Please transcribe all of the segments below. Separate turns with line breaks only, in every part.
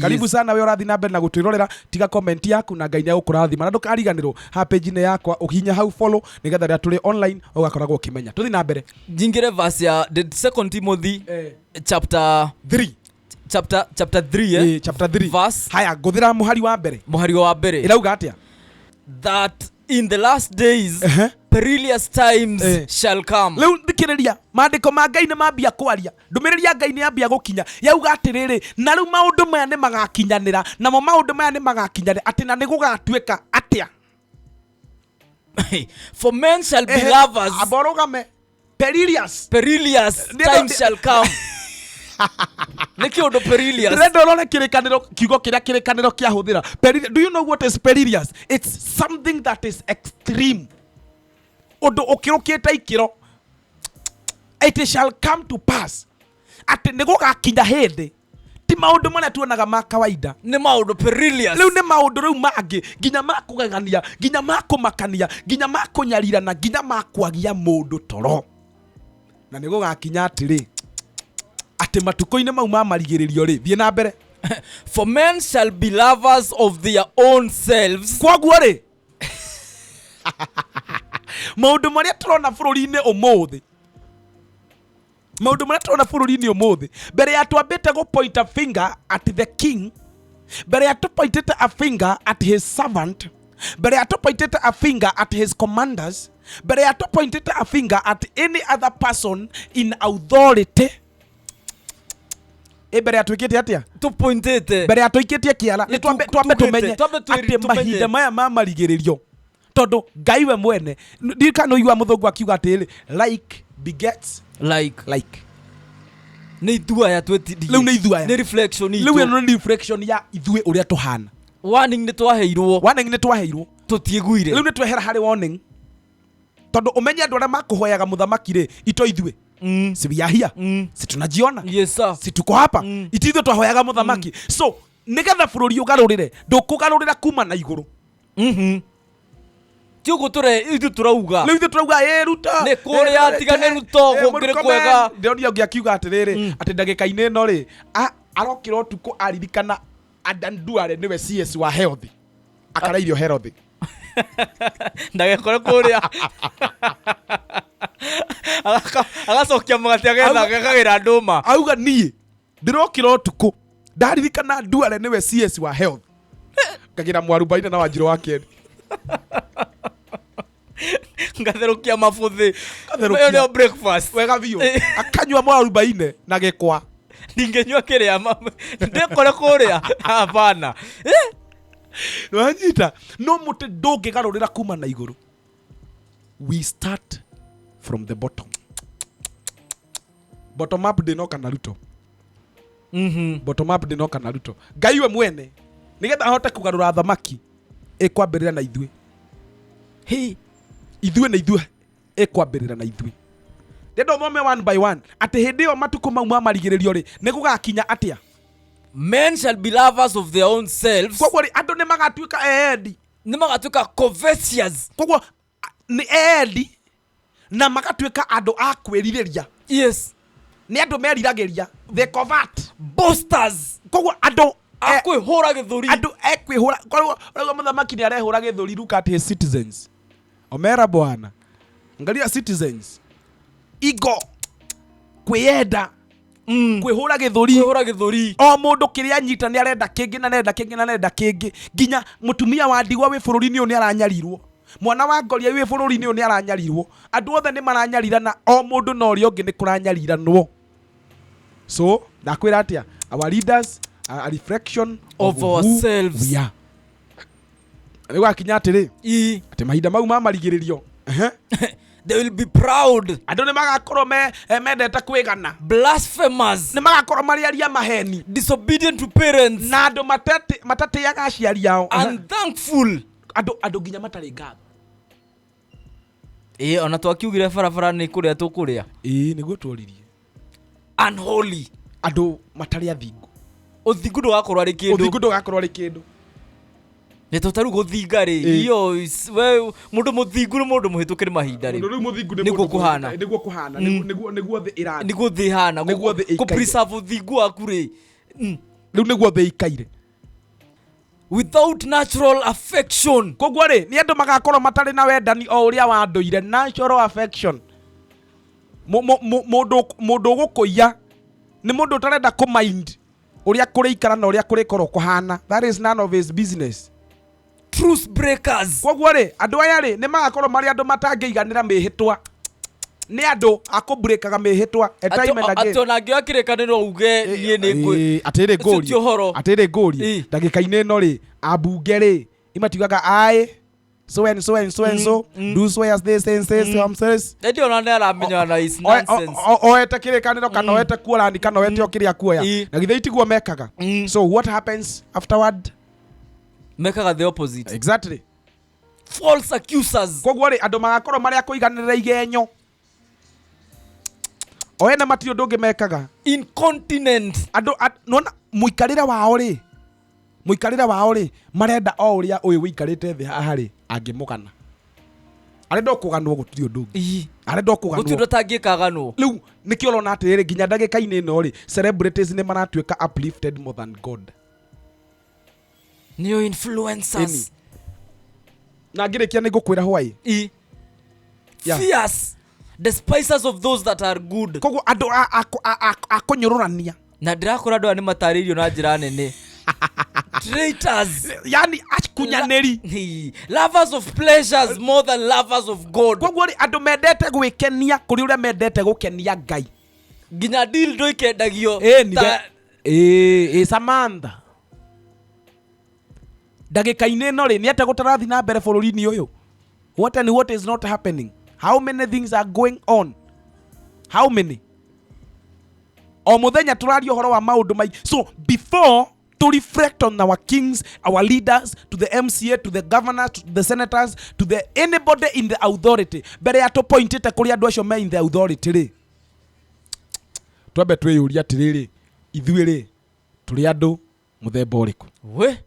Karibu sana we ũrathiĩ na mbere na gũtwĩrorera, tiga comment yaku na Ngai nĩ egũkũrathima. Na ndũkariganĩrwo ha page-inĩ yakwa ũhihinye hau follow nĩgetha rĩrĩa tũrĩ online ũgakoragwo ũkĩmenya. Tũthiĩ na mbere.
Njingĩre verse ya the Second Timothy chapter
3.
Chapter 3, eh?
Eh, chapter 3.
Verse.
Haya, ngũthĩra mũhari wa mbere.
Mũhari wa mbere.
Ĩrauga atĩa?
That in the last days perilous times shall come.
Rĩu thikĩrĩria, maandĩko ma Ngai nĩ mambia kwaria, ndũmĩrĩri ya Ngai nĩ yambia gũkinya, yauga atĩrĩrĩ, na rĩu maũndũ maya nĩ magakinyanĩra, namo maũndũ maya nĩ magakinyanĩra, atĩ na nĩ gũgatuĩka atĩa?
For men shall be lovers.
Amba ũrũgame. Perilous.
Perilous times shall come. Nĩ kĩũndũ perilous.
Ndĩrenda ũrore kĩrĩkanĩro, kiugo kĩrĩa kĩrĩkanĩro kĩahũthĩra. Do you know what is perilous? It's something that is extreme. Ũndũ ũkĩrũkĩte ikĩro. It shall come to pass atĩ nĩ gũgakinya hĩndĩ ti maũndũ marĩa tuonaga ma kawaida.
Nĩ maũndũ perilous.
Rĩu nĩ maũndũ rĩu mangĩ nginya ma kũgegania, nginya ma kũmakania, nginya ma kũnyarirana, nginya ma kwagia mũndũ toro. Na nĩ gũgakinya atĩrĩ, atĩ matukũ-inĩ mau ma marigĩrĩrio rĩ, thiĩ na mbere.
For men shall be lovers of their own selves.
Kwoguo rĩ, maũndũ marĩa tũrona bũrũri-inĩ ũmũthĩ, maũndũ marĩa tũrona bũrũri-inĩ ũmũthĩ, mbere ya twambĩte gũ point a finger at the king, mbere ya tũpointĩte a finger at his servant, mbere ya tũpointĩte a finger at his commanders, mbere ya tũpointĩte a finger at any other person in authority, ĩ mbere ya twĩkĩte atĩa?
Tũpointĩte.
Mbere ya tũikĩtie kĩara, nĩ twambe
tugĩte,
tũmenye
twambe
atĩ
tũmenye.
Mahinda maya ma marigĩrĩrio, tondũ Ngai we mwene ndirikana ũigua mũthũngũ akiuga atĩrĩ, "Like begets
like."
Like.
Nĩ ithuĩ aya twetirie.
Rĩu nĩ ithuĩ aya.
Nĩ reflection
Rĩu
itũ.
Ĩno nĩ reflection ya ithuĩ ũrĩa tũhana.
Warning nĩ twaheirwo.
Warning nĩ twaheirwo.
Tũtiĩguire.
Rĩu nĩ twehera harĩ warning, tondũ ũmenye andũ arĩa makũhoyaga mũthamaki rĩ, ito ithuĩ. Si we are here? Si tunajiona?
Yes sir.
Si tuko hapa? Iti ithuĩ twahoyaga mũthamaki? So nĩgetha bũrũri ũgarũrĩre, ndũkũgarũrĩra kuma na igũrũ.
Ti ũguo tũre ithuĩ tũrauga.
Rĩu ithuĩ tũrauga ĩ Ruto.
Nĩ kũrĩa tiga nĩ Ruto, gũkĩrĩ kwega.
Ndĩronire ũngĩ akiuga atĩrĩrĩ, atĩ ndagĩka-inĩ ĩno rĩ, arokĩra ũtukũ aririkana Adan Duale nĩwe CS wa health, akarairio health.
Ndagekore kũrĩa agacokia mũgate agetha agekagĩra ndũma.
Auga niĩ ndĩrokĩra ũtukũ ndaririkana Duale nĩwe CS wa health, ngagĩra mwarubaine na Wanjirũ wa Keri.
Ngatherũkia mabuthĩ.
Ngatherũkia.
Ĩyo nĩyo breakfast.
Wega biũ, akanyua mwarubaine na gĩkwa.
Ndingĩnyua kĩrĩa ndĩkore kũrĩa, hapana.
Wanyita? No mũtĩ ndũngĩgarũrĩra kuma na igũrũ. We start from the bottom. Bottom up ndĩnoka na Ruto. Bottom up ndĩnoka na Ruto. Ngai we mwene nĩgetha ahote kũgarũra thamaki, ĩkwambĩrĩra na ithuĩ.
Hey.
Ithuĩ na ithuĩ, ĩkwambĩrĩra na ithuĩ. Ndĩrenda ũthome one by one, atĩ hĩndĩ ĩyo matukũ mau ma marigĩrĩrio rĩ, nĩ gũgakinya atĩa?
Men shall be lovers of their own selves.
Koguo rĩ, andũ nĩ magatuĩka eendi.
Nĩ magatuĩka covetous.
Koguo nĩ eendi na magatuĩka andũ a kwĩrirĩria. Nĩ andũ meriragĩria, they covet.
Boasters.
Koguo andũ
a kwĩhũra gĩthũri.
Andũ ekwĩhũra. Koguo rĩu mũthamaki nĩ arehũra gĩthũri. Look at his citizens. Omera bwana, angalia citizens, ego, kwĩyenda, kwĩhũra gĩthũri.
Kwĩhũra gĩthũri.
O mũndũ kĩrĩa anyita nĩ arenda kĩngĩ na arenda kĩngĩ na arenda kĩngĩ, nginya mũtumia wa ndigwa wĩ bũrũri-inĩ ũyũ nĩ aranyarirwo, mwana wa ngoria wĩ bũrũri-inĩ ũyũ nĩ aranyarirwo, andũ othe nĩ maranyarirana, o mũndũ na ũrĩa ũngĩ nĩ kũranyariranwo. So ndakwĩra atĩa, our leaders are a reflection
of
who
ourselves.
we are. Rĩu gakinya atĩrĩ,
I
atĩ mahinda mau ma marigĩrĩrio, ehe,
They will be proud.
Andũ nĩ magakorwo mendete kwĩgana.
Blasphemers.
Nĩ magakorwo marĩ aria maheni.
Disobedient to parents.
Na andũ matatĩaga aciari ao.
Unthankful.
Andũ nginya matarĩ ngatho.
Ĩ ona twakiugire barabara nĩ kũrĩa tũkũrĩa.
Ĩĩ, nĩguo tworirie.
Unholy.
Andũ matarĩ athingu.
Ũthingu ndũgakorwo arĩ kĩndũ.
Ũthingu ndũgakorwo arĩ kĩndũ.
Nĩ to tarĩu gũthinga rĩ, iyo we mũndũ mũthingu nĩ mũndũ mũhĩtũke nĩ mahinda rĩ.
Mũndũ rĩu mũthingu nĩ
Nĩguo
mũndũ
kũhana.
Nĩguo kũhana, nĩguo thĩ ĩrathiĩ.
Nĩguo thĩ ĩhana.
Nĩguo thĩ ĩikaire.
Kũ preserve ũthingu waku rĩ.
Rĩu nĩguo thĩ ikaire.
Without natural affection.
Koguo rĩ, nĩ andũ magakorwo matarĩ na wendani o ũrĩa wa ndũire, natural affection. Mũndũ ũgũkũiya nĩ mũndũ ũtarenda kũmind ũrĩa kũrĩikara na ũrĩa kũrĩkorwo kũhana. That is none of his business.
Truce breakers.
Koguo rĩ, andũ aya rĩ, nĩ magakorwo marĩ andũ matangĩiganĩra mĩhĩtwa, nĩ andũ akũmburĩkaga mĩhĩtwa a time and again.
Atĩ ona angĩoya kĩrĩkanĩro uge niĩ nĩ ngũ
Ĩĩ, atĩrĩ
Ũcio ti
ngũrie
ũhoro.
Atĩrĩ ngũrie, ndagĩka-inĩ ĩno rĩ, ambunge rĩ, imatiugaga aĩ so and so and so and so do swears this and this and this.
Ĩndĩ ona nĩ aramenya na is nonsense.
Oete kĩrĩkanĩro kana oete kuorani kana oete o kĩrĩa kuoya, na githĩ itiguo mekaga? So what happens afterward?
Mekaga the opposite.
Exactly.
False accusers.
Koguo rĩ, andũ magakorwo marĩa kũiganĩrĩra igenyo o ene matirĩ ũndũ ũngĩ mekaga.
Incontinent.
Andũ nona mũikarĩre wao rĩ, marenda o ũrĩa ũyũ wĩikarĩte thĩ haha rĩ angĩmũgana, arenda o kũganwo, gũtirĩ ũndũ ũngĩ. Arenda o
Gũtirĩ ũndũ
kũganwo.
ũtangĩkaganwo.
Rĩu nĩkĩo ũrona atĩrĩrĩ, nginya ndagĩka-inĩ ĩno rĩ, celebrities nĩ maratuĩka uplifted more than God.
Nĩo influencers.
Na ngĩrĩkia nĩ ngũkwĩra hwaĩ.
Fierce despisers of those that are good.
Koguo andũ a kũnyũrũrania.
Na ndĩrakora andũ aya nĩ matarĩirio na njĩra nene. Traitors.
Yani akunyanĩri.
Lovers of pleasures more than lovers of God.
Koguo rĩ, andũ mendete gwĩkenia kũrĩ ũrĩa mendete gũkenia Ngai.
Nginya dildo ikendagio.
Ĩni ĩ Samantha, ndagĩka-inĩ ĩno rĩ, nĩ atĩa gũtarathi na mbere bũrũri-inĩ ũyũ? What and what is not happening? How many things are going on? How many? O mũthenya tũraria ũhoro wa maũndũ maingĩ. So before to reflect on our kings, our leaders, to the MCA, to the governors, to the senators, to the anybody in the authority, mbere ya tũpointĩte kũrĩ andũ acio me in the authority rĩ, twambe twĩyũria atĩrĩrĩ, ithuĩ rĩ, tũrĩ andũ mũthemba ũrĩkũ?
We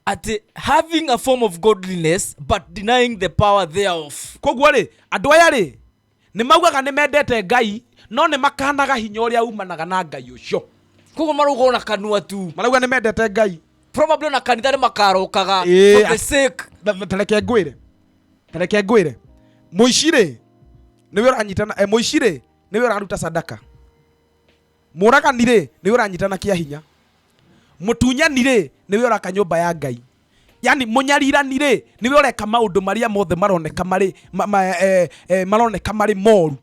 atĩ having a form of godliness but denying the power thereof.
Koguo rĩ, andũ aya rĩ, nĩ maugaga nĩ mendete Ngai, no nĩ makanaga hinya ũrĩa umanaga na Ngai ũcio.
Koguo marauga ona kanua tu.
Marauga nĩ mendete Ngai.
Probably ona kanitha nĩ makarokaga for the sake.
Tareke ngwĩre, mũici rĩ, nĩwe ũranyitana, mũici rĩ, nĩwe ũraruta sadaka, mũragani rĩ, nĩwe ũranyitana kĩa hinya, mũtunyani rĩ, nĩwe ũraka nyũmba ya Ngai, yani mũnyarirani rĩ, nĩwe ũreka maũndũ marĩa mothe maroneka marĩ maroneka marĩ moru.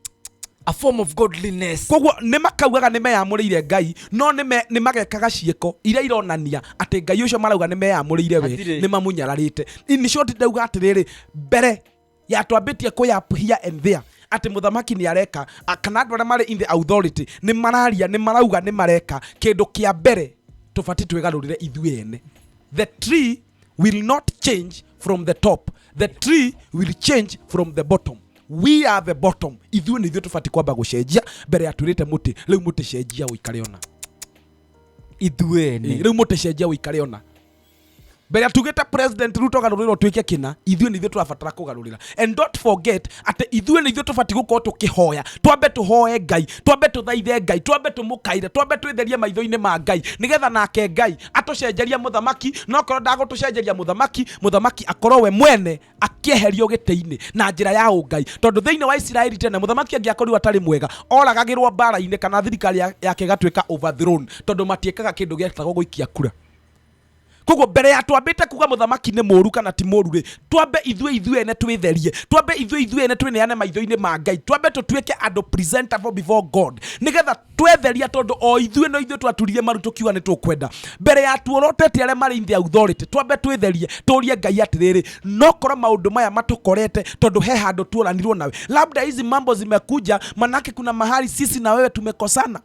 A form of godliness.
Koguo nĩ makaugaga nĩ meyamũrĩire Ngai, no nĩ magekaga ciĩko iria ironania atĩ Ngai ũcio marauga nĩ meyamũrĩire we
Hatirĩ.
nĩ mamunyararĩte. In short, ndauga atĩrĩrĩ, mbere ya twambĩtie kũyap here and there atĩ mũthamaki nĩ areka kana andũ arĩa marĩ in the authority nĩ mararia, nĩ marauga nĩ mareka kĩndũ, kĩa mbere tũbatiĩ twĩgarũrĩre ithuĩ ene. The tree will not change from the top, the tree will change from the bottom. We are the bottom. Ithuĩ nĩ ithuĩ tũbatiĩ kwamba gũcenjia mbere ya twĩrĩte mũtĩ rĩu mũtĩ cenjia ũikare ona.
Ithuĩ ene.
Rĩu mũtĩ cenjia ũikare ona mbere ya tugĩte President Ruto garũrĩra ũtuĩke kĩna. Ithuĩ nĩ ithuĩ tũrabatara kũgarũrĩra. And don't forget atĩ ithuĩ nĩ ithuĩ tũbatiĩ gũkorwo tũkĩhoya, twambe tũhoe Ngai, twambe tũthaithe Ngai, twambe tũmũkaire, twambe twĩtherie maitho-inĩ ma Ngai, nĩgetha nake Ngai atũcenjerie mũthamaki. No korwo ndagũtũcenjeria mũthamaki, mũthamaki akorwo we mwene akĩeherio gĩtĩ-inĩ na njĩra ya ũngai, tondũ thĩinĩ wa Isiraeli tene mũthamaki angĩakorirwo atarĩ mwega oragagĩrwo mbara-inĩ kana thirikari yake ĩgatuĩka overthrown, tondũ matiĩkaga kĩndũ gĩetagwo gũikia kura. Koguo mbere ya twambĩte kuga mũthamaki nĩ mũru kana ti mũru rĩ, twambe ithuĩ ene twĩtherie, twambe ithuĩ ene twĩneane maitho-inĩ ma Ngai, twambe tũtuĩke andũ presentable before God, nĩgetha twetheria, tondũ o ithuĩ no ithuĩ twaturirie maru tũkiuga nĩ tũkwenda. Mbere ya tuorotete arĩa marĩ in the authority, twambe twĩtherie, tũrie Ngai atĩrĩrĩ, no korwo maũndũ maya matũkorete tondũ he handũ tuoranirwo nawe. Labda hizi mambo zimekuja manake kuna mahali sisi na wewe tumekosana.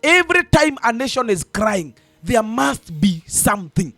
Every time a nation is crying, there must be something.